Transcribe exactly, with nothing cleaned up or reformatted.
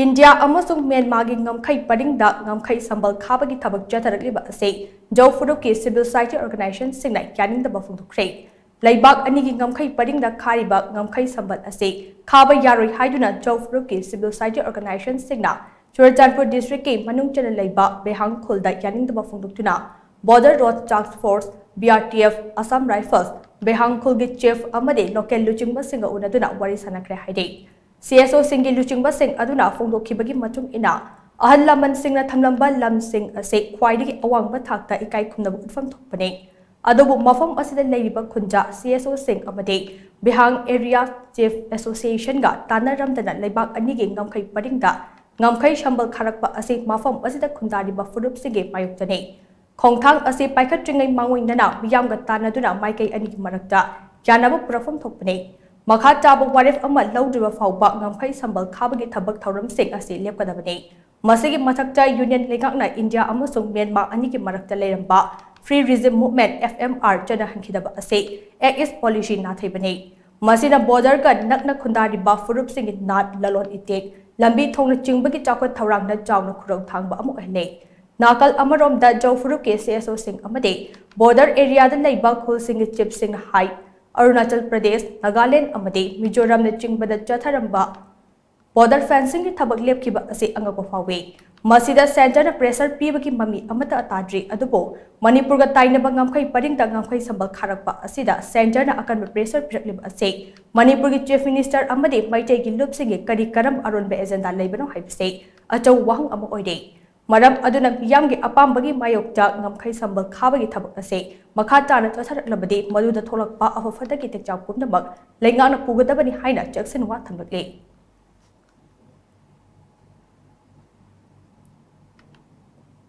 India ꯑꯃꯁꯨꯡ ꯃ꯭ꯌꯥꯟꯃꯥꯔꯒꯤ ꯉꯝꯈꯩ ꯄꯔꯤꯡꯗ ꯉꯝꯈꯩ ꯁꯝꯕꯜ ꯈꯥꯕꯒꯤ ꯊꯕꯛ ꯆꯠꯊꯔꯛꯂꯤꯕ ꯑꯁꯤ ꯖꯧ ꯐꯨꯔꯨꯞꯀꯤ civil society organizationꯁꯤꯡꯅ ꯌꯥꯅꯤꯡꯗꯕ ꯐꯣꯡꯗꯣꯛꯈ꯭ꯔꯦ꯫ ꯂꯩꯕꯥꯛ ꯑꯅꯤꯒꯤ ꯉꯝꯈꯩ ꯄꯔꯤꯡꯗ ꯈꯥꯔꯤꯕ ꯉꯝꯈꯩ ꯁꯝꯕꯜ ꯑꯁꯤ ꯈꯥꯕ ꯌꯥꯔꯣꯏ ꯍꯥꯏꯗꯨꯅ ꯖꯧ ꯐꯨꯔꯨꯞꯀꯤ civil society organizationꯁꯤꯡꯅ ꯆꯨꯔꯆꯥꯟꯄꯨꯔ districtꯀꯤ ꯃꯅꯨꯡ ꯆꯟꯅ ꯂꯩꯕ ꯕꯦꯍꯥꯡ ꯈꯨꯜꯗ ꯌꯥꯅꯤꯡꯗꯕ ꯐꯣꯡꯗꯣꯛꯇꯨꯅ Border Road Task Force, BRTF, Assam Rifles, ꯕꯦꯍꯥꯡ ꯈꯨꯜꯒꯤ chief ꯑꯃꯗꯤ local ꯂꯨꯆꯤꯡꯕꯁꯤꯡꯒ ꯎꯅꯗꯨꯅ ꯋꯥꯔꯤ ꯁꯥꯟꯅꯈ꯭ꯔꯦ ꯍꯥꯏꯔꯤ꯫ CSOꯁꯤꯡꯒꯤ ꯂꯨꯆꯤꯡꯕꯁꯤꯡ ꯑꯗꯨꯅ ꯐꯣꯡꯗꯣꯛꯈꯤꯕꯒꯤ ꯃꯇꯨꯡ ꯏꯟꯅ, ꯑꯍꯜ ꯂꯃꯟꯁꯤꯡꯅ ꯊꯝꯂꯝꯕ ꯂꯝꯁꯤꯡ ꯑꯁꯤ ꯈ꯭ꯋꯥꯏꯗꯒꯤ ꯑꯋꯥꯡꯕ ꯊꯥꯛꯇ ꯏꯀꯥꯏ ꯈꯨꯝꯅꯕ ꯎꯠꯐꯝ ꯊꯣꯛꯄꯅꯤ꯫ ꯑꯗꯨꯕꯨ ꯃꯐꯝ ꯑꯁꯤꯗ ꯂꯩꯔꯤꯕ ꯈꯨꯟꯖꯥ CSOꯁꯤꯡ ꯑꯃꯗꯤ ꯕꯤꯍꯥꯡ Area Chief Associationꯒ ꯇꯥꯟꯅꯔꯝꯗꯅ ꯂꯩꯕꯥꯛ ꯑꯅꯤꯒꯤ ꯉꯝꯈꯩ ꯄꯔꯤꯡꯗ ꯉꯝꯈꯩ ꯁꯝꯕꯜ ꯈꯥꯔꯛꯄ ꯑꯁꯤ ꯃꯐꯝ ꯑꯁꯤꯗ ꯈꯨꯟꯗꯥꯔꯤꯕ ꯐꯨꯔꯨꯞꯁꯤꯡꯒꯤ ꯃꯥꯌꯣꯛꯇꯅꯤ꯫ ꯈꯣꯡꯊꯥꯡ ꯑꯁꯤ ꯄꯥꯏꯈꯠꯇ꯭ꯔꯤꯉꯩ ꯃꯥꯡꯑꯣꯏꯅꯅ ꯃꯤꯌꯥꯝꯒ ꯇꯥꯟꯅꯗꯨꯅ ꯃꯥꯏꯀꯩ ꯑꯅꯤꯒꯤ ꯃꯔꯛꯇ ꯌꯥꯅꯕ ꯄꯨꯔꯛꯐꯝ ꯊꯣꯛꯄꯅꯤ꯫ ꯃꯈꯥ ꯇꯥꯕ ꯋꯥꯔꯦꯞ ꯑꯃ ꯂꯧꯗ꯭ꯔꯤꯕ ꯐꯥꯎꯕ ꯉꯝꯈꯩ ꯁꯝꯕꯜ ꯈꯥꯕꯒꯤ ꯊꯕꯛ ꯊꯧꯔꯝꯁꯤꯡ ꯑꯁꯤ ꯂꯦꯞꯀꯗꯕꯅꯤ꯫ ꯃꯁꯤꯒꯤ ꯃꯊꯛꯇ Union ꯂꯩꯉꯥꯛꯅ ꯏꯟꯗꯤꯌꯥ ꯑꯃꯁꯨꯡ ꯃ꯭ꯌꯥꯟꯃꯥꯔ ꯑꯅꯤꯒꯤ ꯃꯔꯛꯇ ꯂꯩꯔꯝꯕ Free Regime Movement, FMR, ꯆꯠꯅꯍꯟꯈꯤꯗꯕ ꯑꯁꯤ Act East Policy ꯅꯥꯊꯩꯕꯅꯤ꯫ ꯃꯁꯤꯅ borderꯒ ꯅꯛꯅ ꯈꯨꯟꯗꯥꯔꯤꯕ ꯐꯨꯔꯨꯞꯁꯤꯡꯒꯤ ꯅꯥꯠ, ꯂꯂꯣꯟ ꯏꯇꯤꯛ, ꯂꯝꯕꯤ ꯊꯣꯡꯅꯆꯤꯡꯕꯒꯤ ꯆꯥꯎꯈꯠ ꯊꯧꯔꯥꯡꯗ ꯆꯥꯎꯅ ꯈꯨꯗꯣꯡꯊꯥꯡꯕ ꯑꯃ ꯑꯣꯏꯍꯜꯂꯤ꯫ ꯅꯥꯀꯜ ꯑꯃꯔꯣꯝꯗ ꯖꯧ ꯐꯨꯔꯨꯞꯀꯤ CSOꯁꯤꯡ ꯑꯃꯗꯤ border areaꯗ ꯂꯩꯕ ꯈꯨꯜꯁꯤꯡꯒꯤ chiefꯁꯤꯡꯅ ꯍꯥꯏ, ꯑꯔꯨꯅꯥꯆꯜ ꯄ꯭ꯔꯗꯦꯁ, ꯅꯥꯒꯥꯂꯦꯟ ꯑꯃꯗꯤ ꯃꯤꯖꯣꯔꯥꯝꯅꯆꯤꯡꯕꯗ ꯆꯠꯊꯔꯝꯕ border fencingꯒꯤ ꯊꯕꯛ ꯂꯦꯞꯈꯤꯕ ꯑꯁꯤ ꯑꯉꯛꯄ ꯐꯥꯎꯏ꯫ ꯃꯁꯤꯗ centreꯅ pressure ꯄꯤꯕꯒꯤ ꯃꯃꯤ ꯑꯃꯠꯇ ꯇꯥꯗ꯭ꯔꯤ, ꯑꯗꯨꯕꯨ ꯃꯅꯤꯄꯨꯔꯒ ꯇꯥꯏꯅꯕ ꯉꯝꯈꯩ ꯄꯔꯤꯡꯗ ꯉꯝꯈꯩ ꯁꯝꯕꯜ ꯈꯥꯔꯛꯄ ꯑꯁꯤꯗ centreꯅ ꯑꯀꯟꯕ pressure ꯄꯤꯔꯛꯂꯤꯕ ꯑꯁꯤ ꯃꯅꯤꯄꯨꯔꯒꯤ Chief Minister ꯑꯃꯗꯤ ꯃꯩꯇꯩꯒꯤ ꯂꯨꯞꯁꯤꯡꯒꯤ ꯀꯔꯤ ꯀꯔꯝꯕ ꯑꯔꯣꯟꯕ agenda ꯂꯩꯕꯅꯣ ꯍꯥꯏꯕꯁꯤ ꯑꯆꯧꯕ ꯋꯥꯍꯪ ꯑꯃ ꯑꯣꯏꯔꯤ꯫ ꯃꯔꯝ ꯑꯗꯨꯅ ꯃꯤꯌꯥꯝꯒꯤ ꯑꯄꯥꯝꯕꯒꯤ ꯃꯥꯌꯣꯛꯇ ꯉꯝꯈꯩ ꯁꯝꯕꯜ ꯈꯥꯕꯒꯤ ꯊꯕꯛ ꯑꯁꯤ ꯃꯈꯥ ꯇꯥꯅ ꯆꯠꯊꯔꯛꯂꯕꯗꯤ ꯃꯗꯨꯗ ꯊꯣꯛꯂꯛꯄ ꯑꯐ ꯐꯠꯇꯒꯤ ꯇꯦꯡꯆꯥꯛ ꯄꯨꯝꯅꯃꯛ ꯂꯩꯉꯥꯛꯅ ꯄꯨꯒꯗꯕꯅꯤ ꯍꯥꯏꯅ ꯆꯦꯛꯁꯤꯟꯋꯥ ꯊꯝꯂꯛꯂꯤ꯫